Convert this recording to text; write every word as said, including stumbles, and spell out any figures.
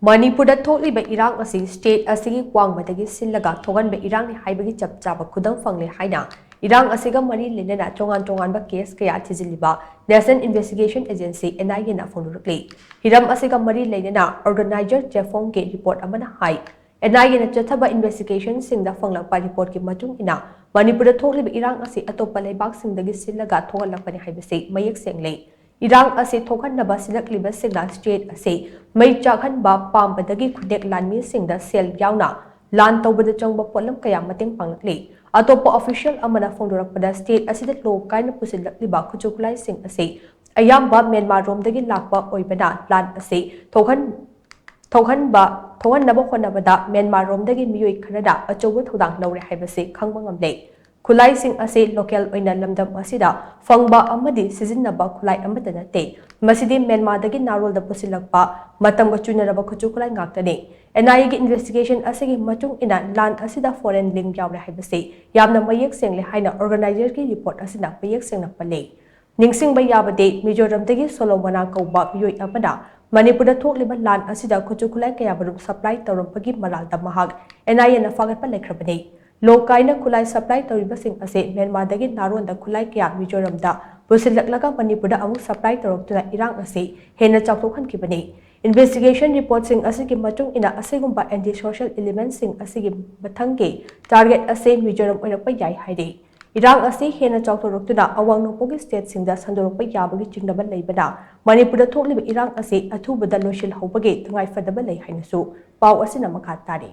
ꯃꯅꯤꯄꯨꯔꯗ ꯊꯣꯛꯂꯤꯕ ꯏꯔꯥꯡ ꯑꯁꯤ ꯁ꯭ꯇꯦꯠ ꯑꯁꯤꯒꯤ ꯋꯥꯡꯃꯗꯒꯤ ꯁꯤꯜꯂꯒ ꯊꯣꯛꯍꯟꯕ ꯏꯔꯥꯡꯅꯤ ꯍꯥꯏꯕꯒꯤ ꯆꯞ ꯆꯥꯕ ꯈꯨꯗꯝ ꯐꯪꯂꯦ ꯍꯥꯏꯅ ꯏꯔꯥꯡ ꯑꯁꯤꯒ ꯃꯔꯤ ꯂꯩꯅꯅ ꯇꯣꯉꯥꯟ ꯇꯣꯉꯥꯟꯕ ꯀꯦꯁ ꯀꯌꯥ ꯊꯤꯖꯤꯜꯂꯤꯕ National Investigation Agency, N I A ꯅ ꯐꯣꯡꯗꯣꯔꯛꯂꯤ꯫ ꯍꯤꯔꯝ ꯑꯁꯤꯒ ꯃꯔꯤ ꯂꯩꯅꯅ ꯑꯣꯔꯒꯅꯥꯏꯖꯔ ꯖꯦꯐꯣꯡꯒꯤ ꯔꯤꯄꯣꯔꯠ ꯑꯃꯅ ꯍꯥꯏ, N I A ꯅ ꯆꯠꯊꯕ ꯏꯟꯚꯦꯁꯇꯤꯒꯦꯁꯟꯁꯤꯡꯗ ꯐꯪꯂꯛꯄ ꯔꯤꯄꯣꯔꯠꯀꯤ ꯃꯇꯨꯡ ꯏꯟꯅ ꯃꯅꯤꯄꯨꯔꯗ ꯊꯣꯛꯂꯤꯕ ꯏꯔꯥꯡ ꯑꯁꯤ ꯑꯇꯣꯞꯄ ꯂꯩꯕꯥꯛꯁꯤꯡꯗꯒꯤ ꯁꯤꯜꯂꯒ ꯊꯣꯛꯍꯜꯂꯛꯄꯅꯤ ꯍꯥꯏꯕꯁꯤ ꯃꯌꯦꯛ ꯁꯦꯡꯂꯦ꯫ ꯏꯔꯥꯡ ꯑꯁꯤ ꯊꯣꯛꯍꯟꯅꯕ ꯁꯤꯜꯂꯛꯂꯤꯕꯁꯤꯡꯅ ꯁ꯭ꯇꯦꯠ ꯑꯁꯤ ꯃꯩ ꯆꯥꯛꯍꯟꯕ ꯄꯥꯝꯕꯗꯒꯤ ꯈꯨꯗꯦꯛ ꯂꯥꯟꯃꯤꯁꯤꯡꯗ ꯁꯦꯜ ꯌꯥꯎꯅ ꯂꯥꯟ ꯇꯧꯕꯗ ꯆꯪꯕ ꯄꯣꯠꯂꯝ ꯀꯌꯥ ꯃꯇꯦꯡ ꯄꯥꯡꯂꯛꯂꯤ꯫ ꯑꯇꯣꯞꯄ ꯑꯣꯐꯤꯁꯤꯌꯦꯜ ꯑꯃꯅ ꯐꯣꯡꯗꯣꯔꯛꯄꯗ, ꯁ꯭ꯇꯦꯠ ꯑꯁꯤꯗ ꯂꯣ ꯀꯥꯏꯅ ꯄꯨꯁꯤꯜꯂꯛꯂꯤꯕ ꯈꯨꯠꯁꯨ ꯈꯨꯠꯂꯥꯏꯁꯤꯡ ꯑꯁꯤ ꯑꯌꯥꯝꯕ ꯃ꯭ꯌꯥꯟꯃꯥꯔ ꯔꯣꯝꯗꯒꯤ ꯂꯥꯛꯄ ꯑꯣꯏꯕꯅ ꯂꯥꯟ ꯑꯁꯤ ꯊꯣꯛꯍꯟ ꯊꯣꯛꯍꯟꯕ ꯊꯣꯛꯍꯟꯅꯕ ꯍꯣꯠꯅꯕꯗ ꯃ꯭ꯌꯥꯟꯃꯥꯔ ꯔꯣꯝꯗꯒꯤ ꯃꯤꯑꯣꯏ ꯈꯔꯅ ꯑꯆꯧꯕ ꯊꯧꯗꯥꯡ ꯂꯧꯔꯦ ꯍꯥꯏꯕꯁꯤ ꯈꯪꯕ ꯉꯝꯂꯦ꯫ ꯈꯨꯠꯂꯥꯏꯁꯤꯡ ꯑꯁꯤ ꯂꯣꯀꯦꯜ ꯑꯣꯏꯅ ꯂꯝꯗꯝ ꯑꯁꯤꯗ ꯐꯪꯕ ꯑꯃꯗꯤ ꯁꯤꯖꯤꯟꯅꯕ ꯈꯨꯠꯂꯥꯏ ꯑꯃꯠꯇ ꯅꯠꯇꯦ꯫ ꯃꯁꯤꯗꯤ ꯃ꯭ꯌꯥꯟꯃꯥꯔꯗꯒꯤ ꯅꯥꯔꯣꯜꯗ ꯄꯨꯁꯤꯜꯂꯛꯄ ꯃꯇꯝꯒ ꯆꯨꯅꯔꯕ ꯈꯨꯠꯁꯨ ꯈꯨꯠꯂꯥꯏ ꯉꯥꯛꯇꯅꯤ꯫ N I A ꯒꯤ ꯏꯟꯚꯦꯁꯇꯤꯒꯦꯁꯟ ꯑꯁꯤꯒꯤ ꯃꯇꯨꯡ ꯏꯟꯅ ꯂꯥꯟ ꯑꯁꯤꯗ ꯐꯣꯔꯦꯟ ꯂꯤꯡ ꯌꯥꯎꯔꯦ ꯍꯥꯏꯕꯁꯤ ꯌꯥꯝꯅ ꯃꯌꯦꯛ ꯁꯦꯡꯂꯦ ꯍꯥꯏꯅ ꯑꯣꯔꯒꯅꯥꯏꯖꯔꯒꯤ ꯔꯤꯄꯣꯔꯠ ꯑꯁꯤꯅ ꯃꯌꯦꯛ ꯁꯦꯡꯅ ꯄꯜꯂꯤ꯫ ꯅꯤꯡꯁꯤꯡꯕ ꯌꯥꯕꯗꯤ, ꯃꯤꯖꯣꯔꯥꯝꯗꯒꯤ ꯁꯣꯂꯣꯃꯣꯅꯥ ꯀꯧꯕ ꯃꯤꯑꯣꯏ ꯑꯃꯅ ꯃꯅꯤꯄꯨꯔꯗ ꯊꯣꯛꯂꯤꯕ ꯂꯥꯟ ꯑꯁꯤꯗ ꯈꯨꯠꯁꯨ ꯈꯨꯠꯂꯥꯏ ꯀꯌꯥꯃꯔꯨꯝ ꯁꯄ꯭ꯂꯥꯏ ꯇꯧꯔꯝꯕꯒꯤ ꯃꯔꯥꯜꯗ ꯃꯍꯥꯛ N I A ꯅ ꯐꯥꯒꯠꯄ ꯂꯩꯈ꯭ꯔꯕꯅꯤ꯫ ꯂꯣ ꯀꯥꯏꯅ ꯈꯨꯠꯂꯥꯏ ꯁꯄ꯭ꯂꯥꯏ ꯇꯧꯔꯤꯕꯁꯤꯡ ꯑꯁꯤ ꯃ꯭ꯌꯥꯟꯃꯥꯔꯗꯒꯤ ꯅꯥꯔꯣꯟꯗ ꯈꯨꯠꯂꯥꯏ ꯀꯌꯥ ꯃꯤꯖꯣꯔꯥꯝꯗ ꯄꯨꯁꯤꯜꯂꯛꯂꯒ ꯃꯅꯤꯄꯨꯔꯗ ꯑꯃꯨꯛ ꯁꯄ꯭ꯂꯥꯏ ꯇꯧꯔꯛꯇꯨꯅ ꯏꯔꯥꯡ ꯑꯁꯤ ꯍꯦꯟꯅ ꯆꯥꯎꯊꯣꯛꯍꯟꯈꯤꯕꯅꯤ꯫ ꯏꯟꯚꯦꯁꯇꯤꯒꯦꯁꯟ ꯔꯤꯄꯣꯔꯠꯁꯤꯡ ꯑꯁꯤꯒꯤ ꯃꯇꯨꯡ ꯏꯟꯅ ꯑꯁꯤꯒꯨꯝꯕ ꯑꯦꯟꯇꯤ ꯁꯣꯁꯤꯌꯦꯜ ꯏꯂꯤꯃꯦꯟꯠꯁꯤꯡ ꯑꯁꯤꯒꯤ ꯃꯊꯪꯒꯤ ꯇꯥꯔꯒꯦꯠ ꯑꯁꯤ ꯃꯤꯖꯣꯔꯥꯝ ꯑꯣꯏꯔꯛꯄ ꯌꯥꯏ ꯍꯥꯏꯔꯤ꯫ ꯏꯔꯥꯡ ꯑꯁꯤ ꯍꯦꯟꯅ ꯆꯥꯎꯊꯣꯔꯛꯇꯨꯅ ꯑꯋꯥꯡ ꯅꯣꯡꯄꯣꯛꯀꯤ ꯁ꯭ꯇꯦꯠꯁꯤꯡꯗ ꯁꯟꯗꯣꯔꯛꯄ ꯌꯥꯕꯒꯤ ꯆꯤꯡꯅꯕ ꯂꯩꯕꯅ ꯃꯅꯤꯄꯨꯔꯗ ꯊꯣꯛꯂꯤꯕ ꯏꯔꯥꯡ ꯑꯁꯤ ꯑꯊꯨꯕꯗ ꯂꯣꯏꯁꯤꯜꯍꯧꯕꯒꯤ ꯇꯉꯥꯏꯐꯗꯕ ꯂꯩ ꯍꯥꯏꯅꯁꯨ ꯄꯥꯎ ꯑꯁꯤꯅ ꯃꯈꯥ ꯇꯥꯔꯤ꯫